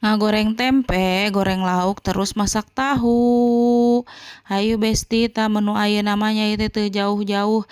Ngagoreng tempe, goreng lauk, terus masak tahu. Hayu Besti, tah menu ayeuna mah nya ieu teh teu jauh-jauh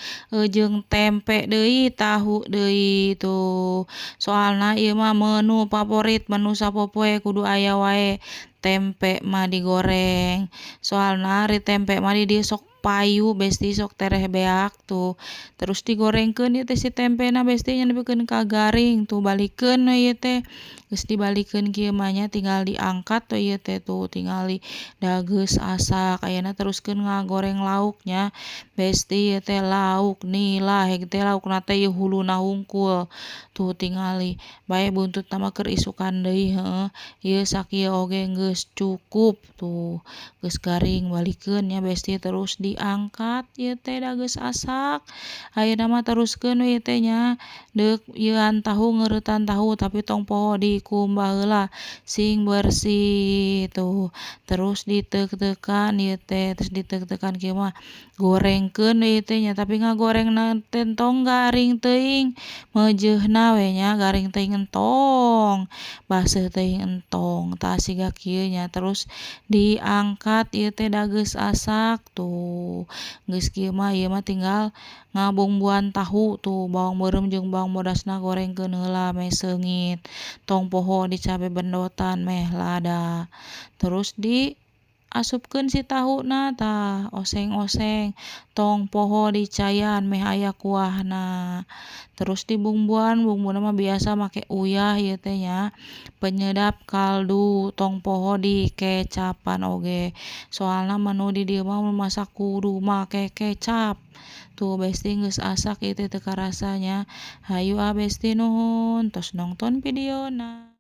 jeung tempe deui, tahu deui tuh. Soalna ieu mah menu favorit, menu sapopoe kudu aya wae tempe mah digoreng. Soalna ari tempe mah di dieu sok payu, Besti, sok tereh beak tuh. Terus digorengkeun ieu teh si tempena, Besti nya, nepikeun ka garing tuh. Balikeun we ieu teh. Geus dibalikeun kieu mah nya tinggal diangkat we ieu teh. Tuh tingali, da geus asak. Ayeuna teruskeun ngagoreng lauk nya, Besti. Ieu teh lauk nila heg teh, laukna teh ieu huluna hungkul. Tuh tingali, bae buntutna mah keur isukan deui, heueuh. Ieu sakieu oge geus cukup. Tuh geus garing, balikeun nya, Besti, terus diangkat ieu teh, da geus asak. Ayeuna mah teruskeun we ieu teh nya, deuk ieuan tahu, ngeuretan tahu, tapi tong poho dikumbah heula sing bersih. Tuh terus diteuk-teukan ieu teh. Terus diteuk-teukan kieu mah gorengkeun we ieu teh nya, tapi ngagorengna teh entong garing teuing, meujeuhna we nya. Garing teuing entong, baseuh teuing entong. Tah, siga kieu nya. Terus diangkat ieu teh, da geus asak. Tuh geus kieu mah ieu mah tinggal ngabumbuan tahu. Tuh bawang beureum jeung bawang bodasna gorengkeun heula meh seungit, tong poho di cabe bendotan meh lada. Terus di asupkeun si tahuna, tah oseng-oseng, tong poho dicaian meh aya kuahna. Terus dibumbuan, bumbuna mah biasa make uyah ieu teh nya, penyedap, kaldu, tong poho dikecapan oge, soalna menu di dieu mah mun masak kudu make kecap. Tuh Besti, geus asak ieu teh, teu karasa nya. Hayu ah, Besti, nuhun tos nongton videona.